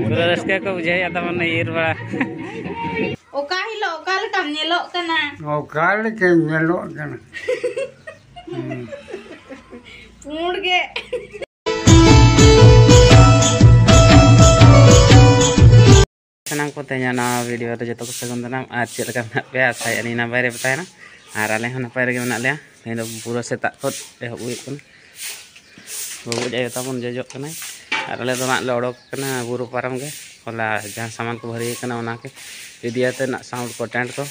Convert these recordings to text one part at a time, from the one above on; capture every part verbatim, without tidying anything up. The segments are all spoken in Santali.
ᱯᱩᱨᱟᱹ ᱨᱟᱹᱥᱠᱟᱹ ᱠᱚ ᱵᱩᱡᱷᱟᱹᱣᱮᱫᱼᱟ ᱛᱟᱵᱚᱱ ᱤᱨ ᱵᱟᱲᱟ᱾ ᱚᱠᱟ ᱦᱤᱞᱳᱜ ᱚᱠᱟ ᱞᱮᱠᱟᱢ ᱧᱮᱞᱚᱜ ᱠᱟᱱᱟ? ᱚᱠᱟ ᱞᱮᱠᱟᱧ ᱧᱮᱞᱚᱜ ᱠᱟᱱᱟ? ᱯᱩᱸᱰ ᱜᱮ᱾ ᱥᱟᱱᱟᱢ ᱠᱚ ᱛᱮᱦᱮᱧᱟᱜ ᱱᱟᱣᱟ ᱵᱷᱤᱰᱤᱭᱳ ᱨᱮ ᱡᱚᱛᱚ ᱠᱚ ᱥᱟᱹᱜᱩᱱ ᱫᱟᱨᱟᱢ᱾ ᱟᱨ ᱪᱮᱫ ᱞᱮᱠᱟ ᱢᱮᱱᱟᱜ ᱯᱮᱭᱟ? ᱟᱥᱟᱭᱮᱫᱼᱟ ᱞᱤᱧ ᱱᱟᱯᱟᱭ ᱨᱮ ᱯᱮ ᱛᱟᱦᱮᱱᱟ᱾ ᱟᱨ ᱟᱞᱮ ᱦᱚᱸ ᱱᱟᱯᱟᱭ ᱨᱮᱜᱮ ᱢᱮᱱᱟᱜ ᱞᱮᱭᱟ᱾ ᱛᱮᱦᱮᱧ ᱫᱚ ᱯᱩᱨᱟᱹ ᱥᱮᱛᱟᱜ ᱠᱷᱚᱱ ᱮᱦᱚᱵ ᱦᱩᱭᱩᱜ ᱠᱟᱱᱟ᱾ ᱵᱟᱹᱵᱩ ᱟᱭᱳ ᱛᱟᱵᱚᱱ ᱡᱚᱡᱚᱜ ᱠᱟᱱᱟᱭ᱾ ᱟᱨ ᱟᱞᱮ ᱫᱚ ᱱᱟᱜ ᱞᱮ ᱚᱰᱚᱠ ᱠᱟᱱᱟ ᱵᱩᱨᱩ ᱯᱟᱨᱚᱢ ᱜᱮ᱾ ᱦᱚᱞᱟ ᱡᱟᱦᱟᱸ ᱥᱟᱢᱟᱱ ᱠᱚ ᱵᱷᱟᱹᱨᱤ ᱠᱟᱱᱟ, ᱚᱱᱟ ᱠᱚ ᱤᱫᱤᱭᱟᱛᱮ ᱱᱟᱜ ᱥᱟᱣᱩᱱᱰ ᱠᱚ, ᱴᱮᱱᱴ ᱠᱚ᱾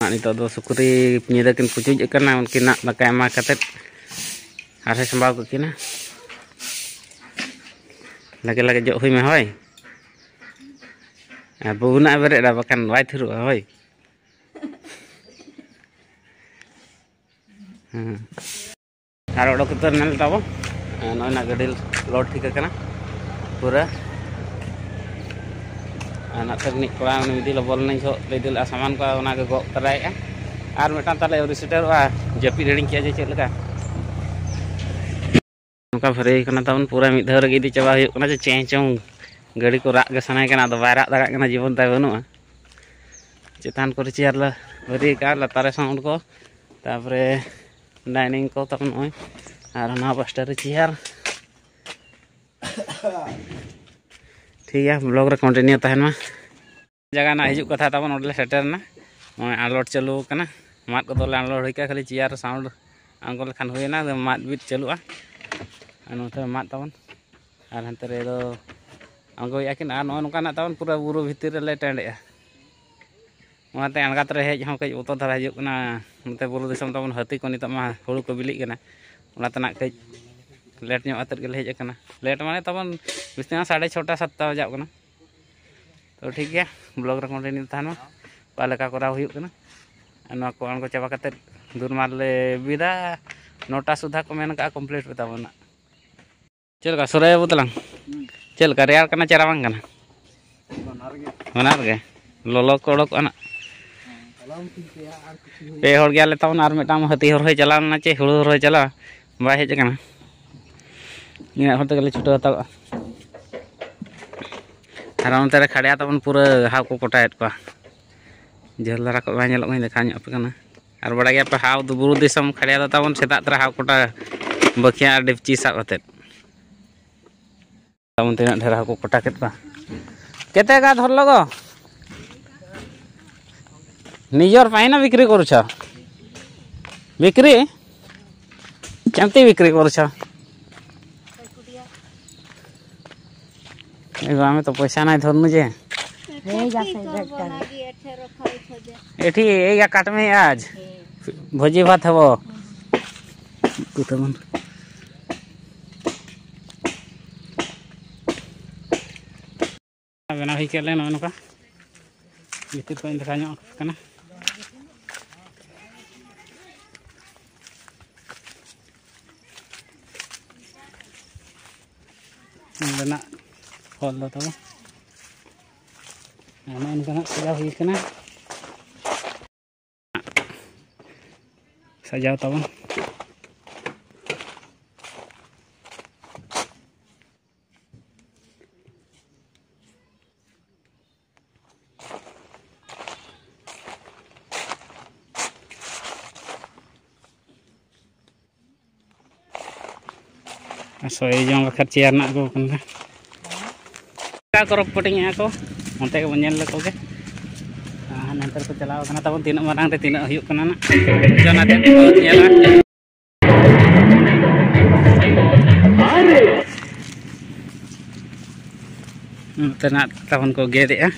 ᱱᱟᱜ ᱱᱤᱛᱚᱜ ᱫᱚ ᱥᱩᱠᱨᱤ ᱧᱤᱫᱟᱹ ᱠᱤᱱ ᱯᱩᱪᱩᱡ ᱟᱠᱟᱱᱟ, ᱩᱱᱠᱤᱱ ᱱᱟᱜ ᱫᱟᱠᱟ ᱮᱢᱟ ᱠᱟᱛᱮᱫ ᱟᱨᱦᱚᱸ ᱥᱟᱢᱵᱟᱣ ᱠᱟᱹᱠᱤᱱᱟ᱾ ᱞᱟᱜᱮ ᱞᱟᱜᱮ ᱡᱚᱜ ᱦᱩᱭ ᱢᱮ ᱦᱳᱭ᱾ ᱟᱨ ᱵᱟᱹᱵᱩ ᱱᱟᱜ ᱮ ᱵᱮᱨᱮᱫᱼᱟ, ᱵᱟᱠᱷᱟᱱ ᱵᱟᱭ ᱛᱷᱤᱨᱚᱜᱼᱟ ᱦᱳᱭ᱾ ᱦᱮᱸ᱾ ᱟᱨ ᱚᱰᱚᱠ ᱩᱛᱟᱹᱨ ᱮᱱᱟ ᱛᱟᱵᱚ᱾ ᱱᱚᱜᱼᱚᱭ ᱱᱟ ᱜᱟᱹᱰᱤ ᱞᱳᱰ ᱴᱷᱤᱠ ᱟᱠᱟᱱᱟ ᱯᱩᱨᱟᱹ᱾ ᱟᱨ ᱱᱟᱛᱮ ᱨᱤᱱᱤᱡ ᱠᱚᱲᱟ ᱩᱱᱤ ᱢᱤᱫ ᱫᱤᱱ ᱵᱚᱞ ᱮᱱᱮᱡ ᱡᱚᱦᱚᱜ ᱞᱮ ᱤᱫᱤ ᱞᱮᱫᱼᱟ ᱥᱟᱢᱟᱱ ᱠᱚ, ᱚᱱᱟ ᱜᱮ ᱜᱚᱜ ᱛᱚᱨᱟᱭᱮᱫᱼᱟ᱾ ᱟᱨ ᱢᱤᱫᱴᱟᱝ ᱛᱟᱞᱮ ᱟᱹᱣᱨᱤ ᱥᱮᱴᱮᱨᱚᱜᱼᱟ, ᱡᱟᱹᱯᱤᱫ ᱦᱤᱲᱤᱧ ᱠᱮᱜᱼᱟ ᱡᱮ ᱪᱮᱫ ᱞᱮᱠᱟ᱾ ᱱᱚᱝᱠᱟ ᱵᱷᱟᱹᱨᱤ ᱠᱟᱱᱟ ᱛᱟᱵᱚᱱ, ᱯᱩᱨᱟᱹ ᱢᱤᱫ ᱫᱷᱟᱣ ᱨᱮᱜᱮ ᱤᱫᱤ ᱪᱟᱵᱟ ᱦᱩᱭᱩᱜ ᱠᱟᱱᱟ ᱡᱮ ᱪᱮᱸ ᱪᱚᱝ᱾ ᱜᱟᱹᱰᱤ ᱠᱚ ᱨᱟᱜ ᱜᱮ ᱥᱟᱱᱟᱭᱮ ᱠᱟᱱᱟ, ᱟᱫᱚ ᱵᱟᱭ ᱨᱟᱜ ᱫᱟᱲᱮᱭᱟᱜ ᱠᱟᱱᱟ, ᱡᱤᱵᱚᱱ ᱛᱟᱭ ᱵᱟᱹᱱᱩᱜᱼᱟ᱾ ᱪᱮᱛᱟᱱ ᱠᱚᱨᱮ ᱪᱮᱭᱟᱨ ᱞᱮ ᱵᱷᱟᱹᱨᱤ ᱠᱟᱜᱼᱟ, ᱞᱟᱛᱟᱨ ᱨᱮ ᱥᱟᱣᱩᱱᱰ ᱠᱚ, ᱛᱟᱨᱯᱚᱨᱮ ᱰᱟᱭᱱᱤᱝ ᱠᱚ ᱛᱟᱵᱚᱱ ᱱᱚᱜᱼᱚᱭ, ᱟᱨ ᱚᱱᱟ ᱯᱟᱥᱴᱟ ᱨᱮ ᱪᱮᱭᱟᱨ᱾ ᱴᱷᱤᱠ ᱜᱮᱭᱟ, ᱵᱞᱚᱜ ᱨᱮ ᱠᱚᱱᱴᱤᱱᱤᱭᱩ ᱛᱟᱦᱮᱱ ᱢᱟ᱾ ᱡᱟᱭᱜᱟ ᱨᱮᱱᱟᱜ ᱦᱤᱡᱩᱜ ᱠᱟᱛᱷᱟ ᱛᱟᱵᱚᱱ, ᱚᱸᱰᱮ ᱞᱮ ᱥᱮᱴᱮᱨ ᱮᱱᱟ᱾ ᱱᱚᱜᱼᱚᱭ ᱟᱱᱞᱳᱰ ᱪᱟᱹᱞᱩ ᱟᱠᱟᱱᱟ, ᱢᱟᱫ ᱠᱚᱫᱚ ᱞᱮ ᱟᱱᱞᱳᱰ ᱦᱩᱭ ᱠᱟᱜᱼᱟ, ᱠᱷᱟᱹᱞᱤ ᱪᱮᱭᱟᱨ ᱥᱟᱣᱩᱱᱰ ᱟᱬᱜᱚ ᱞᱮᱠᱷᱟᱱ ᱦᱩᱭᱮᱱᱟ, ᱟᱫᱚ ᱢᱟᱫ ᱵᱤᱫ ᱪᱟᱹᱞᱩᱜᱼᱟ᱾ ᱟᱨ ᱱᱚᱛᱮ ᱢᱟᱫ ᱛᱟᱵᱚᱱ, ᱟᱨ ᱦᱟᱱᱛᱮ ᱨᱮᱫᱚ ᱟᱬᱜᱚᱭᱮᱫᱼᱟ ᱠᱤᱱ, ᱟᱨ ᱱᱚᱜᱼᱚᱭ ᱱᱚᱝᱠᱟᱱᱟᱜ ᱛᱟᱵᱚᱱ ᱯᱩᱨᱟᱹ ᱵᱩᱨᱩ ᱵᱷᱤᱛᱤᱨ ᱨᱮᱞᱮ ᱴᱮᱸᱰᱮᱜᱼᱟ᱾ ᱚᱱᱟᱛᱮ ᱟᱬᱜᱟᱛ ᱨᱮ ᱦᱮᱡ ᱦᱚᱸ ᱠᱟᱹᱡ ᱵᱚᱛᱚᱨ ᱫᱷᱟᱨᱟ ᱦᱤᱡᱩᱜ ᱠᱟᱱᱟ᱾ ᱱᱚᱛᱮ ᱵᱩᱨᱩ ᱫᱤᱥᱚᱢ ᱛᱟᱵᱚᱱ, ᱦᱟᱹᱛᱤ ᱠᱚ ᱱᱤᱛᱚᱜ ᱢᱟ ᱦᱩᱲᱩ ᱠᱚ ᱵᱤᱞᱤᱜ ᱠᱟᱱᱟ, ᱚᱱᱟᱛᱮ ᱱᱟᱜ ᱠᱟᱹᱡ ᱞᱮᱴ ᱧᱚᱜ ᱠᱟᱛᱮᱫ ᱜᱮᱞᱮ ᱦᱮᱡ ᱟᱠᱟᱱᱟ᱾ ᱞᱮᱴ ᱢᱟᱱᱮ ᱛᱟᱵᱚᱱ ᱵᱮᱥᱤ ᱥᱟᱲᱮ ᱪᱷᱚᱴᱟ ᱥᱟᱛᱴᱟ ᱵᱟᱡᱟᱜ ᱠᱟᱱᱟ᱾ ᱛᱚ ᱴᱷᱤᱠ ᱜᱮᱭᱟ, ᱵᱞᱚᱜ ᱨᱮ ᱠᱚᱱᱴᱤᱱᱤᱭᱩ ᱛᱟᱦᱮᱱ ᱢᱟ, ᱚᱠᱟ ᱞᱮᱠᱟ ᱠᱚᱨᱟᱣ ᱦᱩᱭᱩᱜ ᱠᱟᱱᱟ᱾ ᱟᱨ ᱱᱚᱣᱟ ᱠᱚ ᱟᱬᱜᱚ ᱪᱟᱵᱟ ᱠᱟᱛᱮᱫ ᱫᱩᱨᱢᱟᱨ ᱞᱮ ᱵᱤᱫᱟ᱾ ᱱᱚᱴᱟ ᱥᱩᱫᱷᱟ ᱠᱚ ᱢᱮᱱ ᱠᱟᱜᱼᱟ ᱠᱚᱢᱯᱞᱤᱴ ᱯᱮ ᱛᱟᱵᱚᱱᱟ᱾ ᱪᱮᱫ ᱞᱮᱠᱟ ᱥᱚᱨᱟᱭ ᱵᱟᱹᱵᱩ ᱛᱟᱞᱟᱝ? ᱪᱮᱫ ᱞᱮᱠᱟ ᱨᱮᱭᱟᱲ ᱠᱟᱱᱟ ᱪᱮ ᱨᱟᱵᱟᱝ ᱠᱟᱱᱟ? ᱵᱟᱱᱟᱨ ᱜᱮ᱾ ᱵᱟᱱᱟᱨ ᱜᱮ᱾ ᱞᱚᱞᱚ ᱠᱚ ᱚᱰᱚᱠᱚᱜᱼᱟ ᱱᱟᱜ᱾ ᱦᱮᱸ, ᱪᱟᱞᱟᱣ ᱢᱤᱫᱴᱤᱡ ᱯᱮᱭᱟ ᱟᱨ ᱠᱤᱪᱷᱩ ᱦᱩᱭᱩᱜᱼᱟ᱾ ᱯᱮ ᱦᱚᱲ ᱜᱮᱭᱟᱞᱮ ᱛᱟᱵᱚᱱ, ᱟᱨ ᱢᱤᱫᱴᱟᱝ ᱦᱟᱹᱛᱤ ᱦᱚᱨᱦᱚᱭ ᱪᱟᱞᱟᱣ ᱞᱮᱱᱟ ᱪᱮ ᱦᱩᱲᱩ ᱦᱚᱨᱦᱚᱭ ᱪᱟᱞᱟᱣ, ᱵᱟᱭ ᱦᱮᱡ ᱟᱠᱟᱱᱟ᱾ ᱤᱱᱟᱹᱜ ᱦᱚᱲ ᱛᱮᱜᱮ ᱞᱮ ᱪᱷᱩᱴᱟᱹᱣ ᱦᱟᱛᱟᱲᱚᱜᱼᱟ᱾ ᱟᱨ ᱚᱱᱛᱮ ᱨᱮ ᱠᱷᱟᱲᱭᱟ ᱛᱟᱵᱚᱱ ᱯᱩᱨᱟᱹ ᱦᱟᱣ ᱠᱚ ᱠᱚᱴᱟᱭᱮᱫ ᱠᱚᱣᱟ᱾ ᱡᱷᱟᱹᱞ ᱫᱷᱟᱨᱟ ᱠᱷᱚᱱ ᱵᱟᱭ ᱧᱮᱞᱚᱜ ᱠᱟᱱᱟ, ᱫᱮᱠᱷᱟᱣ ᱧᱚᱜ ᱟᱯᱮ ᱠᱟᱱᱟ᱾ ᱟᱨ ᱵᱟᱲᱟᱭ ᱜᱮᱭᱟ ᱯᱮ, ᱦᱟᱣ ᱫᱚ, ᱵᱩᱨᱩ ᱫᱤᱥᱚᱢ ᱠᱷᱟᱲᱭᱟ ᱫᱚ ᱛᱟᱵᱚᱱ ᱥᱮᱛᱟᱜ ᱛᱚᱨᱟ ᱦᱟᱣ ᱠᱚᱴᱟ ᱵᱟᱹᱠᱷᱤᱭᱟᱹ ᱟᱨ ᱰᱮᱯᱪᱤ ᱥᱟᱵ ᱟᱛᱮᱫ᱾ ᱛᱟᱵᱚᱱ ᱛᱤᱱᱟᱹᱜ ᱰᱷᱮᱨ ᱦᱟᱹᱠᱩ ᱠᱚᱴᱟ ᱠᱮᱫ ᱠᱚᱣᱟ᱾ ᱠᱮᱛᱮ ᱜᱟ ᱫᱷᱚᱨᱞᱚ ᱜᱚ? নিজর ପାଇଁ ନା ବିକ୍ରି କରୁଛ? ବିକ୍ରି? କେମିତି ବିକ୍ରି କରୁଛ? ଏ ଆମେ ତ ପଇସା ନାହିଁ ଧରୁନୁ ଯେ। ଏଇ ଯା ସେଇ ବ୍ୟାଗଟା। ଏଠି ଏଇଆ କାଟମେ ଆଜ। ଭୋଜି ଭାତ ହବ। ᱵᱮᱱᱟᱣ ᱦᱩᱭ ᱠᱮᱫ ᱞᱮ ᱱᱚᱜᱼᱚᱭ ᱱᱚᱝᱠᱟ᱾ ᱵᱷᱤᱛᱤᱨ ᱠᱷᱚᱱ ᱤᱧ ᱫᱮᱠᱷᱟᱣ ᱧᱚᱜ ᱟᱯᱮ ᱠᱟᱱᱟ᱾ ᱱᱚᱸᱰᱮᱱᱟᱜ ᱦᱚᱞ ᱫᱚ ᱛᱟᱵᱚ᱾ ᱟᱨ ᱱᱚᱜᱼᱚ ᱱᱚᱝᱠᱟ ᱱᱟᱜ ᱥᱟᱡᱟᱣ ᱦᱩᱭ ᱠᱟᱱᱟ᱾ ᱥᱟᱡᱟᱣ ᱛᱟᱵᱚᱱ᱾ ᱟᱨ ᱥᱚᱭ ᱡᱚᱝ ᱵᱟᱠᱷᱨᱟ ᱪᱮᱭᱟᱨ ᱨᱮᱱᱟᱜ ᱟᱹᱜᱩ ᱟᱠᱟᱱᱟ᱾ ᱚᱠᱟ ᱠᱚ ᱨᱚᱯᱚᱴᱤᱝ ᱮᱫᱼᱟ ᱠᱚ, ᱚᱱᱛᱮ ᱜᱮᱵᱚᱱ ᱧᱮᱞ ᱞᱮᱠᱚ ᱜᱮ᱾ ᱟᱨ ᱱᱚᱱᱛᱮ ᱨᱮᱠᱚ ᱪᱟᱞᱟᱣ ᱠᱟᱱᱟ ᱛᱟᱵᱚᱱ, ᱛᱤᱱᱟᱹᱜ ᱢᱟᱨᱟᱝ ᱨᱮ ᱛᱤᱱᱟᱹᱜ ᱦᱩᱭᱩᱜ ᱠᱟᱱᱟ ᱱᱟᱜ᱾ ᱡᱚᱱᱟ ᱛᱮᱫ ᱠᱚ ᱧᱮᱞᱟ᱾ ᱱᱚᱛᱮ ᱱᱟᱜ ᱛᱟᱵᱚᱱ ᱠᱚ ᱜᱮᱫ ᱮᱫᱼᱟ᱾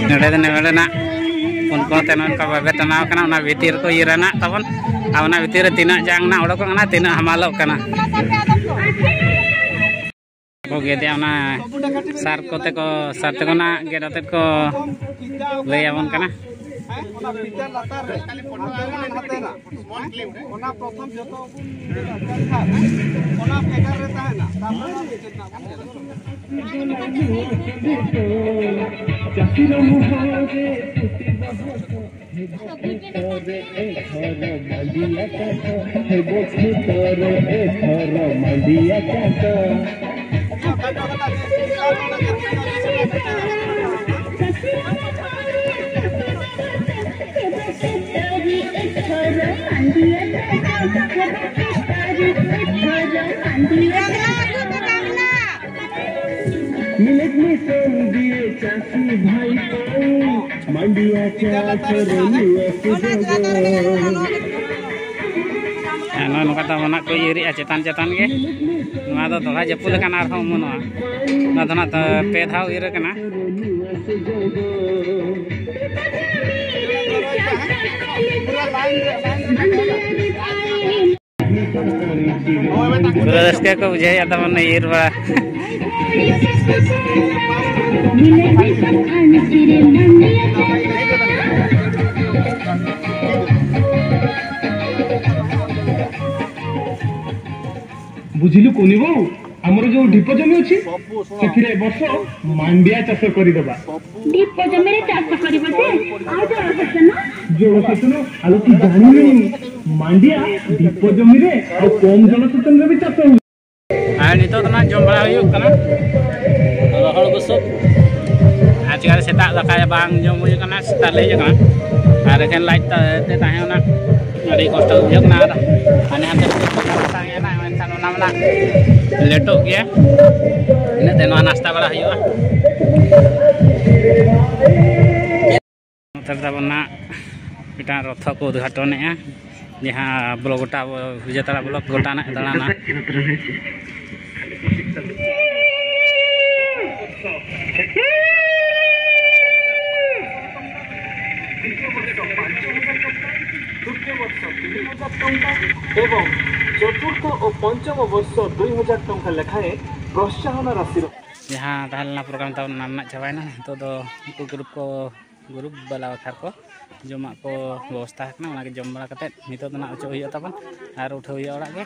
ᱱᱚᱰᱮ ᱫᱚ ᱱᱚᱰᱮᱱᱟᱜ ᱯᱩᱱ ᱠᱚᱬ ᱛᱮ ᱱᱚᱝᱠᱟ ᱵᱟᱵᱮᱨ ᱴᱟᱱᱟᱣ ᱠᱟᱱᱟ, ᱚᱱᱟ ᱵᱷᱤᱛᱤᱨ ᱨᱮᱠᱚ ᱤᱭᱟᱹ ᱨᱮᱱᱟᱜ ᱛᱟᱵᱚᱱ, ᱟᱨ ᱚᱱᱟ ᱵᱷᱤᱛᱤᱨ ᱨᱮ ᱛᱤᱱᱟᱹᱜ ᱡᱟᱝ ᱱᱟᱜ ᱚᱰᱚᱠᱚᱜ ᱠᱟᱱᱟ, ᱛᱤᱱᱟᱹᱜ ᱦᱟᱢᱟᱞᱚᱜ ᱠᱟᱱᱟ᱾ ᱠᱚ ᱜᱮᱫᱮᱜᱼᱟ, ᱚᱱᱟ ᱥᱟᱨ ᱠᱚᱛᱮ ᱠᱚ, ᱥᱟᱨ ᱛᱮᱠᱚ ᱱᱟᱜ ᱜᱮᱫ ᱟᱛᱮᱫ ᱠᱚ ᱞᱟᱹᱭ ᱟᱵᱚᱱ ᱠᱟᱱᱟ᱾ ᱦᱮᱸ, ᱚᱱᱟ ᱯᱤᱴᱟᱨ ᱞᱟᱛᱟᱨ ᱨᱮ ᱚᱱᱟ ᱦᱟᱛᱮ ᱱᱟᱜ ᱚᱱᱟ ᱯᱨᱚᱛᱷᱚᱢ ᱡᱚᱛᱚ ᱵᱚᱱ ᱚᱱᱟ ᱯᱷᱮᱰᱟᱨ ᱨᱮ ᱛᱟᱦᱮᱱᱟ, ᱛᱟᱨᱯᱚᱨᱮ ᱚᱱᱟ ᱢᱩᱪᱟᱹᱫ ᱨᱮᱱᱟᱜ ᱵᱚᱱ ᱧᱮᱞᱟ᱾ मिलेट में तोड़ दिए चाची भाई को, मांडिया चास रे मिया के जोगो। ᱦᱮᱸ, ᱱᱚᱜᱼᱚᱭ ᱱᱚᱝᱠᱟ ᱛᱟᱵᱚᱱ ᱱᱟᱜ ᱠᱚ ᱤᱨᱮᱜᱼᱟ ᱪᱮᱛᱟᱱ ᱪᱮᱛᱟᱱ ᱜᱮ᱾ ᱱᱚᱣᱟ ᱫᱚ ᱫᱚᱦᱲᱟ ᱡᱟᱹᱯᱩᱫ ᱞᱮᱠᱷᱟᱱ ᱟᱨᱦᱚᱸ ᱚᱢᱚᱱᱚᱜᱼᱟ᱾ ᱱᱚᱣᱟ ᱫᱚ ᱱᱟᱜ ᱯᱮ ᱫᱷᱟᱣ ᱤᱨ ᱠᱟᱱᱟ᱾ ᱯᱩᱨᱟᱹ ᱨᱟᱹᱥᱠᱟᱹ ᱠᱚ ᱵᱩᱡᱷᱟᱹᱣᱮᱫᱼᱟ ᱛᱟᱵᱚᱱ ᱤᱨ ᱵᱟᱲᱟ᱾ ବୁଝିଲୁ କୁନି ବୋଉ, ଆମର ଯୋଉ ଢିପ ଜମି ଅଛି, ସେଥିରେ ଏ ବର୍ଷ ମାଣ୍ଡିଆ ଚାଷ କରିଦେବା। ଢିପ ଜମିରେ ଚାଷ କରିବ ଯେ? ଆଉ ଜଳସେଚନ? ଜଳସେଚନ? ଆଲୋ, ତୁ ଜାଣିଲୁଣି? ମାଣ୍ଡିଆ ଢିପ ଜମିରେ ଆଉ କମ୍ ଜଳସେଚନରେ ବି ଚାଷ ହୁଏ। ᱟᱨ ᱱᱤᱛᱚᱜ ᱫᱚ ᱱᱟᱜ ᱡᱚᱢ ᱵᱟᱲᱟ ᱦᱩᱭᱩᱜ ᱠᱟᱱᱟ ᱨᱚᱦᱚᱲ ᱵᱩᱥᱩᱵ᱾ ᱟᱨ ᱪᱮᱠᱟᱛᱮ ᱥᱮᱛᱟᱜ ᱫᱟᱠᱟ ᱵᱟᱝ ᱡᱚᱢ ᱦᱩᱭ ᱠᱟᱱᱟ, ᱥᱮᱛᱟᱜ ᱞᱮ ᱦᱮᱡ ᱠᱟᱱᱟ᱾ ᱟᱨ ᱮᱠᱷᱮᱱ ᱞᱟᱡ ᱛᱮ ᱛᱟᱦᱮᱸ ᱚᱱᱟ ᱟᱹᱰᱤ ᱠᱚᱥᱴᱚ ᱵᱩᱡᱷᱟᱹᱜ ᱠᱟᱱᱟ᱾ ᱟᱨ ᱦᱟᱱᱮ ᱦᱟᱱᱛᱮ ᱛᱟᱦᱮᱸ ᱮᱱᱟ, ᱢᱮᱱᱠᱷᱟᱱ ᱚᱱᱟ ᱢᱟ ᱱᱟᱜ ᱞᱮᱴᱚᱜ ᱜᱮᱭᱟ᱾ ᱤᱱᱟᱹᱜ ᱛᱮ ᱱᱚᱣᱟ ᱱᱟᱥᱛᱟ ᱵᱟᱲᱟ ᱦᱩᱭᱩᱜᱼᱟ᱾ ᱱᱚᱛᱮ ᱨᱮ ᱛᱟᱵᱚᱱ ᱱᱟᱜ ᱢᱤᱫᱴᱟᱝ ᱨᱚᱛᱷᱚ ᱠᱚ ᱩᱫᱽᱜᱷᱟᱴᱚᱱᱮᱜᱼᱟ, ᱡᱟᱦᱟᱸ ᱵᱞᱚᱠ ᱜᱚᱴᱟ, ᱵᱤᱡᱮᱛᱟᱲᱟ ᱵᱞᱚᱠ ᱜᱚᱴᱟ ᱱᱟᱜ ᱫᱟᱬᱟᱱᱟ᱾ ତୃତୀୟ ବର୍ଷ ତିନି ହଜାର ଟଙ୍କା ଏବଂ ଚତୁର୍ଥ ଓ ପଞ୍ଚମ ବର୍ଷ ଦୁଇ ହଜାର ଟଙ୍କା ଲେଖାଏଁ ପ୍ରୋତ୍ସାହନ ରାଶିର ᱡᱟᱦᱟᱸ ᱛᱟᱦᱮᱸ ᱞᱮᱱᱟ ᱯᱨᱳᱜᱨᱟᱢ ᱛᱟᱵᱚᱱ, ᱚᱱᱟ ᱨᱮᱱᱟᱜ ᱪᱟᱵᱟᱭᱮᱱᱟ᱾ ᱱᱤᱛᱚᱜ ᱫᱚ ᱩᱱᱠᱩ ᱜᱨᱩᱯ ᱠᱚ, ᱜᱨᱩᱯ ᱵᱟᱞᱟ ᱵᱟᱠᱷᱨᱟ ᱠᱚ ᱡᱚᱢᱟᱜ ᱠᱚ ᱵᱮᱵᱚᱥᱛᱷᱟ ᱟᱠᱟᱱᱟ, ᱚᱱᱟᱜᱮ ᱡᱚᱢ ᱵᱟᱲᱟ ᱠᱟᱛᱮᱫ ᱱᱤᱛᱚᱜ ᱫᱚ ᱱᱟᱜ ᱚᱪᱚᱜ ᱦᱩᱭᱩᱜᱼᱟ ᱛᱟᱵᱚᱱ ᱟᱨ ᱩᱴᱷᱟᱹᱣ ᱦᱩᱭᱩᱜᱼᱟ ᱚᱲᱟᱜ ᱜᱮ᱾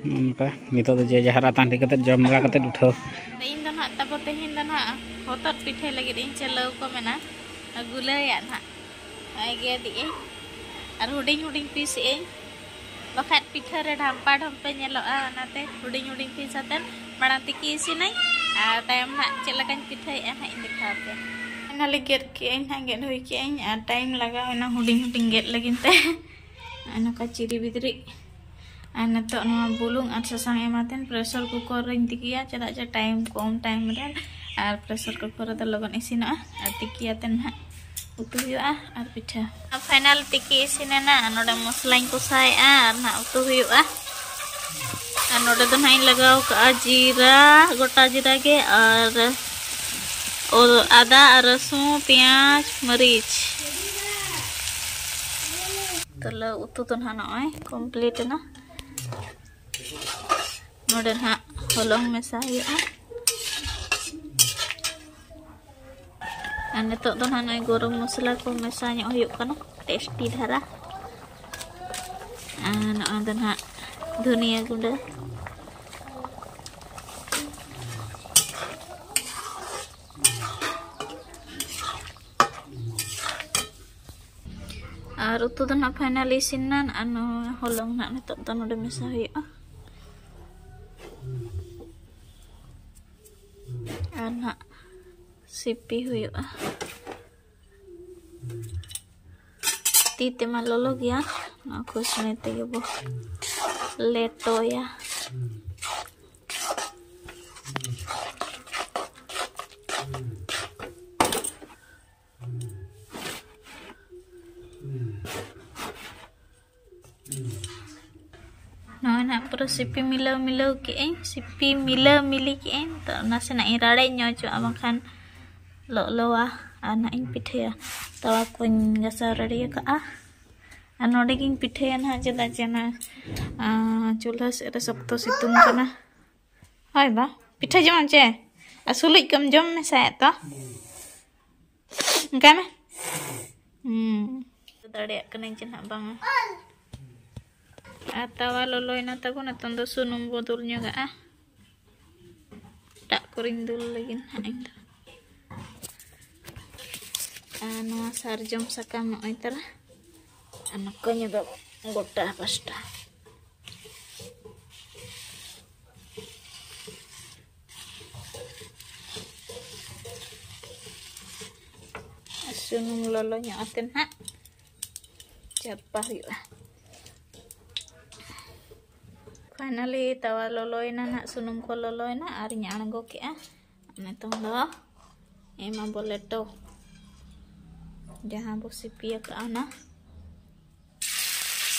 ᱱᱚᱝᱠᱟ ᱱᱤᱛᱚᱜ ᱫᱚ ᱡᱮ ᱡᱟᱦᱟᱨ ᱟᱛᱟᱝ ᱴᱷᱤᱠ ᱠᱟᱛᱮᱫ ᱡᱚᱢ ᱵᱟᱲᱟ ᱠᱟᱛᱮᱫ ᱩᱴᱷᱟᱹᱣ᱾ ᱛᱮᱦᱮᱧ ᱫᱚ ᱱᱟᱜ ᱛᱟᱵᱚ, ᱛᱮᱦᱮᱧ ᱫᱚ ᱱᱟᱜ ᱦᱚᱛᱚᱫ ᱯᱤᱴᱷᱟᱹ ᱞᱟᱹᱜᱤᱫ ᱤᱧ ᱪᱟᱹᱞᱟᱹᱣ ᱠᱚ ᱢᱮᱱᱟ, ᱜᱩᱞᱟᱹᱭᱟᱜ ᱱᱟᱜ᱾ ᱱᱚᱜᱼᱚᱭ ᱜᱮᱫ ᱮᱜ ᱟᱹᱧ ᱟᱨ ᱦᱩᱰᱤᱧ ᱦᱩᱰᱤᱧ ᱯᱤᱥ ᱮᱜ ᱟᱹᱧ, ᱵᱟᱠᱷᱟᱡ ᱯᱤᱴᱷᱟᱹ ᱨᱮ ᱰᱷᱟᱢᱯᱟ ᱰᱷᱚᱢᱯᱮ ᱧᱮᱞᱚᱜᱼᱟ᱾ ᱚᱱᱟᱛᱮ ᱦᱩᱰᱤᱧ ᱦᱩᱰᱤᱧ ᱯᱤᱥ ᱟᱛᱮᱫ ᱢᱟᱲᱟᱝ ᱛᱤᱠᱤ ᱤᱥᱤᱱᱟᱹᱧ, ᱟᱨ ᱛᱟᱭᱚᱢ ᱱᱟᱜ ᱪᱮᱫ ᱞᱮᱠᱟᱧ ᱯᱤᱴᱷᱟᱹᱭᱮᱜᱼᱟ ᱦᱟᱸᱜ ᱤᱧ ᱫᱮᱠᱷᱟᱣ ᱟᱯᱮᱭᱟ᱾ ᱯᱷᱟᱭᱱᱟᱞᱤ ᱜᱮᱫ ᱠᱮᱜ ᱟᱹᱧ ᱱᱟᱜ, ᱜᱮᱫ ᱦᱩᱭ ᱠᱮᱜ ᱟᱹᱧ, ᱟᱨ ᱴᱟᱭᱤᱢ ᱞᱟᱜᱟᱣ ᱮᱱᱟ ᱦᱩᱰᱤᱧ ᱦᱩᱰᱤᱧ ᱜᱮᱫ ᱞᱟᱹᱜᱤᱫ ᱛᱮ᱾ ᱟᱨ ᱱᱚᱝᱠᱟ ᱪᱤᱨᱤ ᱵᱤᱫᱽᱨᱤᱡ᱾ ᱟᱨ ᱱᱤᱛᱚᱜ ᱱᱚᱣᱟ ᱵᱩᱞᱩᱝ ᱟᱨ ᱥᱟᱥᱟᱝ ᱮᱢᱟᱛᱮᱱ ᱯᱨᱮᱥᱟᱨ ᱠᱩᱠᱟᱨ ᱨᱮᱧ ᱛᱤᱠᱤᱭᱟ, ᱪᱮᱫᱟᱜ ᱡᱮ ᱴᱟᱭᱤᱢ ᱠᱚᱢ ᱴᱟᱭᱤᱢ ᱨᱮ, ᱟᱨ ᱯᱨᱮᱥᱟᱨ ᱠᱩᱠᱟᱨ ᱨᱮᱫᱚ ᱞᱚᱜᱚᱱ ᱤᱥᱤᱱᱚᱜᱼᱟ᱾ ᱟᱨ ᱛᱤᱠᱤᱭᱟᱛᱮ ᱱᱟᱦᱟᱜ ᱩᱛᱩ ᱦᱩᱭᱩᱜᱼᱟ ᱟᱨ ᱯᱤᱴᱷᱟᱹ᱾ ᱟᱨ ᱯᱷᱟᱭᱱᱟᱞ ᱛᱤᱠᱤ ᱤᱥᱤᱱ ᱮᱱᱟ᱾ ᱟᱨ ᱱᱚᱰᱮ ᱢᱚᱥᱞᱟᱧ ᱠᱚᱥᱟᱣᱮᱫᱼᱟ ᱟᱨ ᱱᱟᱦᱟᱜ ᱩᱛᱩ ᱦᱩᱭᱩᱜᱼᱟ᱾ ᱟᱨ ᱱᱚᱰᱮ ᱫᱚ ᱱᱟᱦᱟᱜ ᱤᱧ ᱞᱟᱜᱟᱣ ᱠᱟᱜᱼᱟ ᱡᱤᱨᱟ, ᱜᱚᱴᱟ ᱡᱤᱨᱟ ᱜᱮ, ᱟᱨ ᱚ-, ᱟᱫᱟ ᱟᱨ ᱨᱟᱹᱥᱩᱱ, ᱯᱮᱸᱭᱟᱡᱽ, ᱢᱟᱹᱨᱤᱪ᱾ ᱛᱟᱦᱞᱮ ᱩᱛᱩ ᱫᱚ ᱱᱟᱦᱟᱜ ᱱᱚᱜᱼᱚᱭ ᱠᱚᱢᱯᱞᱤᱴ ᱮᱱᱟ᱾ ᱱᱚᱰᱮ ᱱᱟᱦᱟᱜ ᱦᱚᱞᱚᱝ ᱢᱮᱥᱟ ᱦᱩᱭᱩᱜᱼᱟ᱾ ᱟᱨ ᱱᱤᱛᱚᱜ ᱫᱚ ᱱᱟᱦᱟᱜ ᱱᱚᱜᱼᱚᱭ ᱜᱚᱨᱚᱢ ᱢᱚᱥᱞᱟ ᱠᱚ ᱢᱮᱥᱟ ᱧᱚᱜ ᱦᱩᱭᱩᱜ ᱠᱟᱱᱟ, ᱴᱮᱥᱴᱤ ᱫᱷᱟᱨᱟ᱾ ᱟᱨ ᱱᱚᱜᱼᱚᱭ ᱫᱚ ᱱᱟᱦᱟᱜ ᱫᱷᱩᱱᱤᱭᱟᱹ ᱜᱩᱸᱰᱟᱹ᱾ ᱟᱨ ᱩᱛᱩ ᱫᱚ ᱱᱟᱜ ᱯᱷᱟᱭᱱᱟᱞ ᱤᱥᱤᱱ ᱮᱱᱟ᱾ ᱟᱨ ᱱᱚᱣᱟ ᱦᱚᱞᱚᱝ ᱱᱟᱜ ᱱᱤᱛᱚᱜ ᱫᱚ ᱱᱚᱰᱮ ᱢᱮᱥᱟ ᱦᱩᱭᱩᱜᱼᱟ᱾ ᱟᱨ ᱱᱟᱜ ᱥᱤᱯᱤ ᱦᱩᱭᱩᱜᱼᱟ᱾ ᱛᱤ ᱛᱮᱢᱟ ᱞᱚᱞᱚ ᱜᱮᱭᱟ, ᱱᱚᱣᱟ ᱠᱷᱩᱥᱱᱤ ᱛᱮᱜᱮ ᱵᱚ ᱞᱮᱴᱚᱭᱟ᱾ ᱱᱚᱜᱼᱚᱭ ᱱᱟᱜ ᱯᱩᱨᱟᱹ ᱥᱤᱯᱤ ᱢᱤᱞᱟᱹᱣ ᱢᱤᱞᱟᱹᱣ ᱠᱮᱜ ᱟᱹᱧ, ᱥᱤᱯᱤ ᱢᱤᱞᱟᱹᱣ ᱢᱤᱞᱤ ᱠᱮᱜ ᱟᱹᱧ᱾ ᱛᱚ ᱱᱟᱥᱮᱱᱟᱜ ᱤᱧ ᱨᱟᱲᱮᱡ ᱧᱚᱜ ᱦᱚᱪᱚᱣᱟᱜᱼᱟ, ᱵᱟᱝᱠᱷᱟᱱ ᱞᱚᱜ ᱞᱚᱣᱟ ᱟᱨ ᱱᱟᱜ ᱤᱧ ᱯᱤᱴᱷᱟᱹᱭᱟ᱾ ᱛᱟᱣᱟ ᱠᱚᱧ ᱜᱟᱥᱟᱣ ᱨᱮᱰᱤ ᱟᱠᱟᱜᱼᱟ᱾ ᱟᱨ ᱱᱚᱰᱮ ᱜᱤᱧ ᱯᱤᱴᱷᱟᱹᱭᱟ ᱱᱟᱦᱟᱜ, ᱪᱮᱫᱟᱜ ᱡᱮ ᱚᱱᱟ, ᱟᱸ, ᱪᱩᱞᱦᱟᱹ ᱥᱮᱫ ᱨᱮ ᱥᱚᱠᱛᱚ ᱥᱤᱛᱩᱝ ᱠᱟᱱᱟ᱾ ᱦᱳᱭ ᱵᱟ, ᱯᱤᱴᱷᱟᱹ ᱡᱚᱢᱟᱢ ᱪᱮ? ᱟᱨ ᱥᱩᱞᱩᱡ ᱠᱚᱢ ᱡᱚᱢ ᱢᱮᱥᱟᱭᱮᱫ ᱛᱚ᱾ ᱚᱱᱠᱟᱭ ᱢᱮ᱾ ᱦᱩᱸ᱾ ᱫᱟᱲᱮᱭᱟᱜ ᱠᱟᱹᱱᱟᱹᱧ ᱪᱮ ᱱᱟᱦᱟᱜ ᱵᱟᱝᱟ᱾ ᱟᱨ ᱛᱟᱣᱟ ᱞᱚᱞᱚᱭᱮᱱᱟ ᱛᱟᱵᱚ, ᱱᱤᱛᱚᱝ ᱫᱚ ᱥᱩᱱᱩᱢ ᱵᱚ ᱫᱩᱞ ᱧᱚᱜᱟᱜᱼᱟ᱾ ᱮᱴᱟᱜ ᱠᱚᱨᱮᱧ ᱫᱩᱞ ᱞᱟᱹᱜᱤᱫ ᱱᱟᱦᱟᱜ ᱤᱧ ᱫᱚ᱾ ᱟᱨ ᱱᱚᱣᱟ ᱥᱟᱨᱡᱚᱢ ᱥᱟᱠᱟᱢ ᱱᱚᱜᱼᱚᱭ ᱛᱟᱨᱟ, ᱟᱨ ᱱᱚᱠᱚᱧ ᱫᱚ ᱜᱚᱴᱟ ᱯᱟᱥᱴᱟ᱾ ᱥᱩᱱᱩᱢ ᱞᱚᱞᱚ ᱧᱚᱜ ᱟᱛᱮ ᱱᱟᱦᱟᱜ ᱪᱟᱨᱯᱟ ᱦᱩᱭᱩᱜᱼᱟ᱾ Finally, ᱛᱟᱣᱟ ᱞᱚᱞᱚᱭᱮᱱᱟ ᱱᱟᱦᱟᱜ, ᱥᱩᱱᱩᱢ ᱠᱚ ᱞᱚᱞᱚᱭᱮᱱᱟ ᱟᱨᱤᱧ ᱟᱬᱜᱚ ᱠᱮᱜᱼᱟ᱾ ᱱᱤᱛᱚᱝ ᱫᱚ ᱮᱢᱟ ᱵᱚ ᱞᱮᱴᱚ, ᱡᱟᱦᱟᱸ ᱵᱚ ᱥᱤᱯᱤ ᱟᱠᱟᱫᱼᱟ ᱚᱱᱟ᱾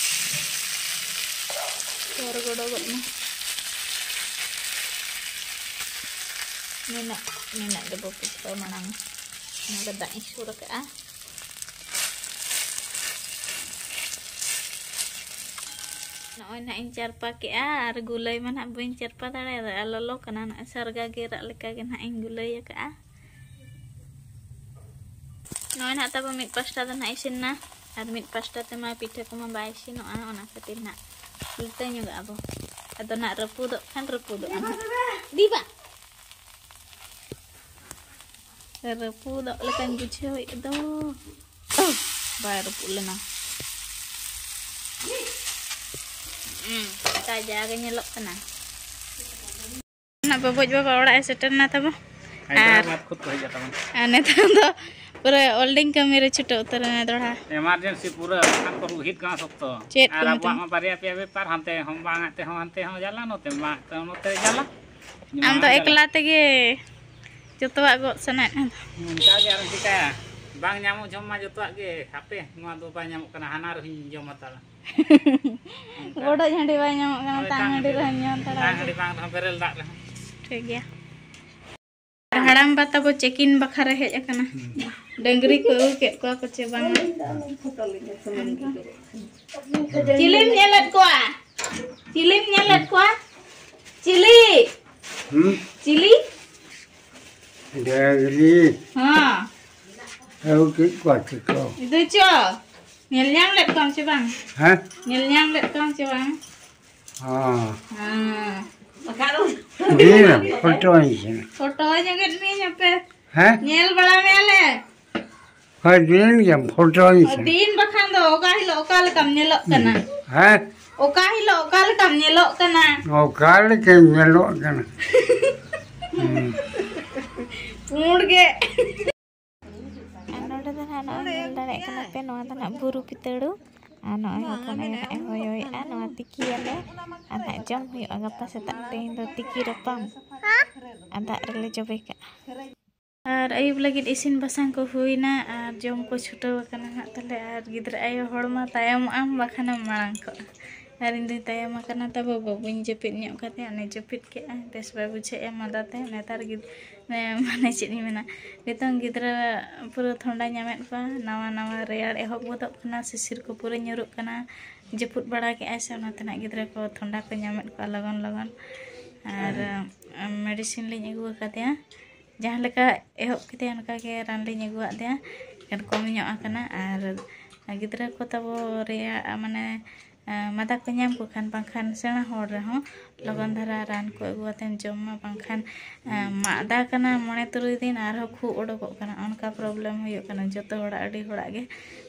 ᱥᱚᱨ ᱜᱚᱰᱚ ᱜᱚᱫ ᱢᱮ᱾ ᱱᱤᱱᱟᱹᱜ, ᱱᱤᱱᱟᱹᱜ ᱜᱮᱵᱚ ᱯᱤᱴᱷᱟᱹ ᱢᱟᱲᱟᱝ᱾ ᱱᱚᱰᱮ ᱫᱟᱜ ᱤᱧ ᱥᱩᱨ ᱟᱠᱟᱫᱼᱟ᱾ ᱱᱚᱜᱼᱚᱭ ᱱᱟᱦᱟᱜ ᱤᱧ ᱪᱟᱨᱯᱟ ᱠᱮᱜᱼᱟ, ᱟᱨ ᱜᱩᱞᱟᱹᱭ ᱢᱟ ᱱᱟᱦᱟᱜ ᱵᱟᱹᱧ ᱪᱟᱨᱯᱟ ᱫᱟᱲᱮᱭᱟᱫᱟ, ᱟᱨ ᱞᱚᱞᱚ ᱠᱟᱱᱟ᱾ ᱱᱚᱜᱼᱚᱭ ᱥᱟᱨᱜᱟ ᱜᱮᱨᱟᱜ ᱞᱮᱠᱟ ᱜᱮ ᱱᱟᱦᱟᱜ ᱤᱧ ᱜᱩᱞᱟᱹᱭ ᱟᱠᱟᱜᱼᱟ᱾ ᱱᱚᱜᱼᱚᱭ ᱱᱟᱦᱟᱜ ᱛᱟᱵᱚ ᱢᱤᱫ ᱯᱟᱥᱴᱟ ᱫᱚ ᱱᱟᱦᱟᱜ ᱤᱥᱤᱱ ᱱᱟ, ᱟᱨ ᱢᱤᱫ ᱯᱟᱥᱴᱟ ᱛᱮᱢᱟ ᱯᱤᱴᱷᱟᱹ ᱠᱚᱢᱟ ᱵᱟᱭ ᱤᱥᱤᱱᱚᱜᱼᱟ, ᱚᱱᱟ ᱠᱷᱟᱹᱛᱤᱨ ᱱᱟᱦᱟᱜ ᱩᱞᱴᱟᱹ ᱧᱚᱜᱟᱜᱼᱟ ᱵᱚ᱾ ᱟᱫᱚ ᱱᱟᱦᱟᱜ ᱨᱟᱹᱯᱩᱫᱚᱜ ᱠᱷᱟᱱ ᱨᱟᱹᱯᱩᱫᱚᱜᱼᱟ ᱱᱟᱦᱟᱜ᱾ ᱫᱤᱵᱟ! ᱨᱟᱹᱯᱩᱫᱚᱜ ᱞᱮᱠᱟᱧ ᱵᱩᱡᱷᱟᱹᱣᱮᱫ ᱫᱚ᱾ ᱵᱟᱭ ᱨᱟᱹᱯᱩᱫ ᱞᱮᱱᱟ᱾ ᱦᱩᱸ, ᱛᱟᱡᱟ ᱜᱮ ᱧᱮᱞᱚᱜ ᱠᱟᱱᱟ᱾ ᱱᱟᱜ ᱵᱟᱵᱚᱡ ᱵᱟᱵᱟ ᱚᱲᱟᱜ ᱮ ᱥᱮᱴᱮᱨ ᱮᱱᱟ ᱛᱟᱵᱚ᱾ ᱟᱨ ᱦᱟᱭᱫᱨᱟᱵᱟᱫᱽ ᱠᱷᱚᱱ ᱠᱚ ᱦᱮᱡ ᱟᱠᱟᱱᱟ᱾ ᱟᱨ ᱱᱤᱛᱚᱝ ᱫᱚ ᱯᱩᱨᱟᱹ ᱚᱞᱰᱤᱝ ᱠᱟᱹᱢᱤ ᱨᱮ ᱪᱷᱩᱴᱟᱹᱣ ᱩᱛᱟᱹᱨ ᱮᱱᱟ ᱫᱚᱲᱦᱟ᱾ Emergency ᱯᱩᱨᱟᱹ, ᱵᱟᱠᱷᱟᱱ ᱠᱚ ᱨᱩᱦᱤᱫ ᱠᱟᱱᱟ ᱥᱚᱠᱛᱚ᱾ ᱪᱮᱫ ᱟᱨ ᱠᱚ ᱟᱵᱚᱣᱟᱜ ᱢᱮᱛᱟᱢᱟ? ᱢᱟ ᱵᱟᱨᱭᱟ ᱯᱮᱭᱟ ᱵᱮᱯᱟᱨ, ᱦᱟᱱᱛᱮ ᱦᱚᱸ ᱵᱟᱝ, ᱦᱟᱱᱛᱮ ᱦᱚᱸ, ᱦᱟᱱᱛᱮ ᱦᱚᱸ ᱡᱟᱞᱟ, ᱱᱚᱛᱮ ᱢᱟ, ᱱᱚᱛᱮ ᱡᱟᱞᱟ᱾ ᱟᱢ ᱫᱚ ᱮᱠᱞᱟ ᱛᱮᱜᱮ ᱡᱚᱛᱚᱣᱟᱜ ᱜᱚᱜ ᱥᱟᱱᱟᱭᱮᱫ ᱢᱮ ᱫᱚ᱾ ᱚᱱᱠᱟ ᱜᱮ ᱟᱨ ᱪᱤᱠᱟᱹᱭᱟ? ᱵᱟᱝ ᱧᱟᱢᱚᱜ ᱡᱚᱢ ᱢᱟ ᱡᱚᱛᱚᱣᱟᱜ ᱜᱮ᱾ ᱦᱟᱯᱮ, ᱱᱚᱣᱟ ᱫᱚ ᱵᱟᱭ ᱧᱟᱢᱚᱜ ᱠᱟᱱᱟ, ᱦᱟᱱᱟ ᱨᱮᱦᱚᱧ ᱡᱚᱢ ᱦᱟᱛᱟᱲᱟ᱾ ᱚᱱᱠᱟ᱾ ᱵᱚᱰᱚᱡ ᱦᱟᱺᱰᱤ ᱵᱟᱭ ᱧᱟᱢᱚᱜ ᱠᱟᱱᱟ, ᱦᱳᱭ, ᱛᱟᱝ ᱛᱟᱝ ᱦᱟᱺᱰᱤ ᱦᱟᱺᱰᱤ᱾ ᱨᱮᱦᱚᱸᱧ ᱧᱩ ᱦᱟᱛᱟᱲᱟ᱾ ᱛᱟᱝ ᱦᱟᱺᱰᱤ ᱵᱟᱝ ᱨᱮᱦᱚᱸ ᱵᱮᱨᱮᱞ ᱫᱟᱜ ᱨᱮᱦᱚᱸ᱾ ᱴᱷᱤᱠ ᱜᱮᱭᱟ᱾ ᱟᱨ ᱦᱟᱲᱟᱢ ᱵᱟ ᱛᱟᱵᱚ check-in ᱵᱟᱠᱷᱨᱟ ᱦᱮᱡ ᱟᱠᱟᱱᱟ᱾ ᱦᱩᱸ᱾ ᱰᱟᱹᱝᱨᱤ ᱠᱚ ᱟᱹᱜᱩ ᱠᱮᱫ ᱠᱚᱣᱟ ᱠᱚ ᱪᱮ ᱵᱟᱝᱟ? ᱪᱤᱞᱤᱢ ᱧᱮᱞᱮᱫ ᱠᱚᱣᱟ? ᱪᱤᱞᱤᱢ ᱧᱮᱞᱮᱫ ᱠᱚᱣᱟ? ᱪᱤᱞᱤ? ᱦᱩᱸ? ᱪᱤᱞᱤ? ᱰᱟᱹᱝᱨᱤ᱾ ᱦᱚᱸ᱾ ᱟᱹᱜᱩ ᱠᱮᱫ ᱠᱚᱣᱟ ᱪᱮ ᱠᱚ? ᱤᱫᱩ ᱪᱚ, ᱧᱮᱞ ᱧᱟᱢ ᱞᱮᱫ ᱠᱚᱣᱟᱢ ᱪᱮ ᱵᱟᱝ? ᱦᱮᱸ? ᱧᱮᱞ ᱧᱟᱢ ᱞᱮᱫ ᱠᱚᱣᱟᱢ ᱪᱮ ᱵᱟᱝ? ᱦᱚᱸ᱾ ᱦᱮᱸ᱾ ᱫᱤᱱ ᱯᱷᱳᱴᱳᱧ ᱠᱟᱱᱟ᱾ ᱯᱷᱳᱴᱳ ᱧᱚᱜᱮᱫ ᱢᱤᱭᱟᱹᱧ ᱦᱟᱯᱮ᱾ ᱦᱮᱸ? ᱧᱮᱞ ᱵᱟᱲᱟ ᱢᱮᱭᱟᱞᱮ᱾ ᱦᱳᱭ, ᱫᱤᱱ ᱜᱮᱢ ᱯᱷᱳᱴᱳᱧ ᱠᱟᱱᱟ᱾ ᱫᱤᱱ ᱵᱟᱠᱷᱟᱱ ᱫᱚ ᱚᱠᱟ ᱦᱤᱞᱳᱜ ᱚᱠᱟ ᱞᱮᱠᱟᱢ ᱧᱮᱞᱚᱜ ᱠᱟᱱᱟ? ᱦᱮᱸ? ᱚᱠᱟ ᱦᱤᱞᱳᱜ ᱚᱠᱟ ᱞᱮᱠᱟᱢ ᱧᱮᱞᱚᱜ ᱠᱟᱱᱟ? ᱚᱠᱟ ᱞᱮᱠᱟᱧ ᱧᱮᱞᱚᱜ ᱠᱟᱱᱟ? ᱦᱩᱸ᱾ ᱯᱩᱸᱰ ᱜᱮ᱾ ᱟᱨ ᱱᱚᱰᱮ ᱫᱚ ᱱᱟᱦᱟᱜ ᱱᱚᱜᱼᱚᱭ ᱧᱮᱞ ᱫᱟᱲᱮᱭᱟᱜ ᱠᱟᱱᱟ ᱯᱮ, ᱱᱚᱣᱟ ᱫᱚ ᱱᱟᱦᱟᱜ ᱵᱩᱨᱩ ᱯᱤᱛᱟᱹᱲᱩ᱾ ᱟᱨ ᱱᱚᱜᱼᱚᱭ ᱦᱚᱯᱚᱱ ᱟᱭᱳ ᱱᱟᱦᱟᱜ ᱮ ᱦᱚᱭᱚᱭᱮᱫᱼᱟ, ᱱᱚᱣᱟ ᱛᱤᱠᱤᱭᱟᱞᱮ᱾ ᱟᱨ ᱱᱟᱦᱟᱜ ᱡᱚᱢ ᱦᱩᱭᱩᱜᱼᱟ ᱜᱟᱯᱟ ᱥᱮᱛᱟᱜ, ᱛᱮᱦᱮᱧ ᱫᱚ ᱛᱤᱠᱤ ᱨᱟᱯᱟᱢ᱾ ᱟᱨ ᱫᱟᱜ ᱨᱮᱞᱮ ᱡᱚᱵᱮ ᱠᱟᱜᱼᱟ᱾ ᱟᱨ ᱟᱹᱭᱩᱵ ᱞᱟᱹᱜᱤᱫ ᱤᱥᱤᱱ ᱵᱟᱥᱟᱝ ᱠᱚ ᱦᱩᱭᱱᱟ ᱟᱨ ᱡᱚᱢ ᱠᱚ ᱪᱷᱩᱴᱟᱹᱣ ᱟᱠᱟᱱᱟ ᱱᱟᱦᱟᱜ ᱛᱟᱞᱮ᱾ ᱟᱨ ᱜᱤᱫᱽᱨᱟᱹ ᱟᱭᱳ ᱦᱚᱲ ᱢᱟ ᱛᱟᱭᱚᱢᱚᱜ ᱟᱢ, ᱵᱟᱠᱷᱟᱱᱮᱢ ᱢᱟᱲᱟᱝ ᱠᱚᱜᱼᱟ᱾ ᱟᱨ ᱤᱧ ᱫᱩᱧ ᱛᱟᱭᱚᱢ ᱟᱠᱟᱱᱟ, ᱛᱟᱵᱚ ᱵᱟᱹᱵᱩᱧ ᱡᱟᱹᱯᱤᱫ ᱧᱚᱜ ᱠᱟᱫᱮᱭᱟ, ᱩᱱᱤ ᱡᱟᱹᱯᱤᱫ ᱠᱮᱜᱼᱟᱭ, ᱵᱮᱥ ᱵᱟᱭ ᱵᱩᱡᱷᱟᱹᱣᱮᱫᱼᱟ ᱢᱟᱫᱟ ᱛᱮ᱾ ᱱᱮᱛᱟᱨ ᱜᱤᱫ-, ᱢᱟᱱᱮ ᱪᱮᱫ ᱤᱧ ᱢᱮᱱᱟ, ᱱᱤᱛᱚᱝ ᱜᱤᱫᱽᱨᱟᱹ ᱯᱩᱨᱟᱹ ᱴᱷᱚᱱᱰᱟ ᱧᱟᱢᱮᱫ ᱠᱚᱣᱟ, ᱱᱟᱣᱟ ᱱᱟᱣᱟ ᱨᱮᱭᱟᱲ ᱮᱦᱚᱵ ᱜᱚᱫᱚᱜ ᱠᱟᱱᱟ, ᱥᱤᱥᱤᱨ ᱠᱚ ᱯᱩᱨᱟᱹ ᱧᱩᱨᱩᱜ ᱠᱟᱱᱟ, ᱡᱟᱹᱯᱩᱫ ᱵᱟᱲᱟ ᱠᱮᱜᱼᱟᱭ ᱥᱮ, ᱚᱱᱟᱛᱮ ᱱᱟᱜ ᱜᱤᱫᱽᱨᱟᱹ ᱠᱚ ᱴᱷᱚᱱᱰᱟ ᱠᱚ ᱧᱟᱢᱮᱫ ᱠᱚᱣᱟ ᱞᱚᱜᱚᱱ ᱞᱚᱜᱚᱱ᱾ ᱟᱨ ᱢᱮᱰᱤᱥᱤᱱ ᱞᱤᱧ ᱟᱹᱜᱩ ᱟᱠᱟᱫᱮᱭᱟ, ᱡᱟᱦᱟᱸ ᱞᱮᱠᱟ ᱮᱦᱚᱵ ᱠᱮᱫᱮᱭᱟ ᱚᱱᱠᱟ ᱜᱮ ᱨᱟᱱ ᱞᱤᱧ ᱟᱹᱜᱩᱣᱟᱫ ᱫᱮᱭᱟ, ᱮᱱᱠᱷᱟᱱ ᱠᱚᱢ ᱧᱚᱜ ᱟᱠᱟᱱᱟ᱾ ᱟᱨ ᱜᱤᱫᱽᱨᱟᱹ ᱠᱚ ᱛᱟᱵᱚ ᱨᱮᱭᱟᱜ ᱢᱟᱱᱮ ᱮᱸ, ᱢᱟᱫᱟ ᱠᱚ ᱧᱟᱢ ᱠᱚ ᱠᱷᱟᱱ, ᱵᱟᱝᱠᱷᱟᱱ ᱥᱮᱬᱟ ᱦᱚᱲ ᱨᱮᱦᱚᱸ ᱞᱚᱜᱚᱱ ᱫᱷᱟᱨᱟ ᱨᱟᱱ ᱠᱚ ᱟᱹᱜᱩ ᱟᱛᱮᱢ ᱡᱚᱢ ᱢᱟ, ᱵᱟᱝᱠᱷᱟᱱ ᱮᱸ, ᱢᱟᱫᱟ ᱠᱟᱱᱟ ᱢᱚᱬᱮ ᱛᱩᱨᱩᱭ ᱫᱤᱱ ᱟᱨᱦᱚᱸ ᱠᱷᱩᱜ ᱚᱰᱚᱠᱚᱜ ᱠᱟᱱᱟ, ᱚᱱᱠᱟ ᱯᱨᱚᱵᱞᱮᱢ ᱦᱩᱭᱩᱜ ᱠᱟᱱᱟ ᱡᱚᱛᱚ ᱦᱚᱲᱟᱜ, ᱟᱹᱰᱤ ᱦᱚᱲᱟᱜ ᱜᱮ᱾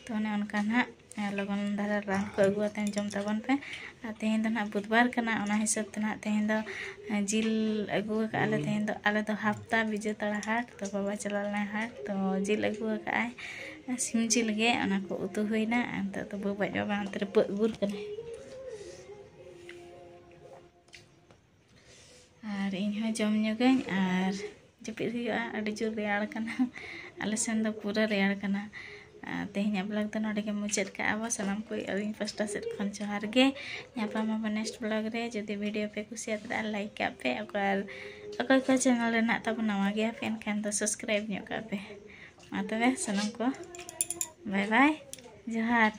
ᱛᱚ ᱚᱱᱮ ᱚᱱᱠᱟ ᱱᱟᱦᱟᱜ ᱮᱸ, ᱞᱚᱜᱚᱱ ᱫᱷᱟᱨᱟ ᱨᱟᱱ ᱠᱚ ᱟᱹᱜᱩ ᱟᱛᱮᱢ ᱡᱚᱢ ᱛᱟᱵᱚᱱ ᱯᱮ᱾ ᱟᱨ ᱛᱮᱦᱮᱧ ᱫᱚ ᱱᱟᱦᱟᱜ ᱵᱩᱫᱷᱵᱟᱨ ᱠᱟᱱᱟ, ᱚᱱᱟ ᱦᱤᱥᱟᱹᱵ ᱛᱮ ᱱᱟᱦᱟᱜ ᱛᱮᱦᱮᱧ ᱫᱚ ᱮᱸ, ᱡᱤᱞ ᱟᱹᱜᱩ ᱟᱠᱟᱫᱼᱟ ᱞᱮ᱾ ᱛᱮᱦᱮᱧ ᱫᱚ ᱟᱞᱮ ᱫᱚ ᱦᱟᱯᱛᱟ ᱵᱤᱡᱮᱛᱟᱲᱟ ᱦᱟᱴ, ᱛᱚ ᱵᱟᱵᱟ ᱪᱟᱞᱟᱣ ᱞᱮᱱᱟᱭ ᱦᱟᱴ, ᱛᱚ ᱡᱤᱞ ᱟᱹᱜᱩ ᱟᱠᱟᱫᱼᱟᱭ᱾ ᱥᱤᱢ ᱡᱤᱞ ᱜᱮ, ᱚᱱᱟ ᱠᱚ ᱩᱛᱩ ᱦᱩᱭᱱᱟ᱾ ᱟᱨ ᱱᱤᱛᱚᱜ ᱫᱚ ᱵᱟᱹᱵᱩ ᱟᱡ ᱵᱟᱵᱟ ᱚᱱᱛᱮ ᱨᱮ ᱯᱟᱹᱜ ᱜᱩᱨ ᱠᱟᱱᱟᱭ᱾ ᱟᱨ ᱤᱧ ᱦᱚᱸ ᱡᱚᱢ ᱧᱚᱜᱟᱹᱧ ᱟᱨ ᱡᱟᱹᱯᱤᱫ ᱦᱩᱭᱩᱜᱼᱟ, ᱟᱹᱰᱤ ᱡᱳᱨ ᱨᱮᱭᱟᱲ ᱠᱟᱱᱟ᱾ ᱟᱞᱮ ᱥᱮᱱ ᱫᱚ ᱯᱩᱨᱟᱹ ᱨᱮᱭᱟᱲ ᱠᱟᱱᱟ᱾ ᱟᱨ ᱛᱮᱦᱮᱧᱟᱜ vlog ᱫᱚ ᱱᱚᱰᱮ ᱜᱮ ᱢᱩᱪᱟᱹᱫ ᱠᱟᱜᱼᱟ ᱵᱚ᱾ ᱥᱟᱱᱟᱢ ᱠᱚ ᱟᱹᱞᱤᱧ ᱯᱟᱥᱴᱟ ᱥᱮᱫ ᱠᱷᱚᱱ ᱡᱚᱦᱟᱨ ᱜᱮ᱾ ᱧᱟᱯᱟᱢ ᱟᱵᱚ next vlog ᱨᱮ᱾ ᱡᱩᱫᱤ video ᱯᱮ ᱠᱩᱥᱤᱭᱟᱫᱟ, like ᱠᱟᱜ ᱯᱮ᱾ ᱚᱠᱚᱭ, ᱚᱠᱚᱭ ᱠᱚ channel ᱨᱮ ᱱᱟᱜ ᱛᱟᱵᱚ ᱱᱟᱣᱟ ᱜᱮᱭᱟ ᱯᱮ, ᱮᱱᱠᱷᱟᱱ ᱫᱚ subscribe ᱧᱚᱜ ᱠᱟᱜ ᱯᱮ᱾ ᱢᱟ ᱛᱚᱵᱮ ᱥᱟᱱᱟᱢ ᱠᱚ, ᱵᱟᱭ ᱵᱟᱭ, ᱡᱚᱦᱟᱨ᱾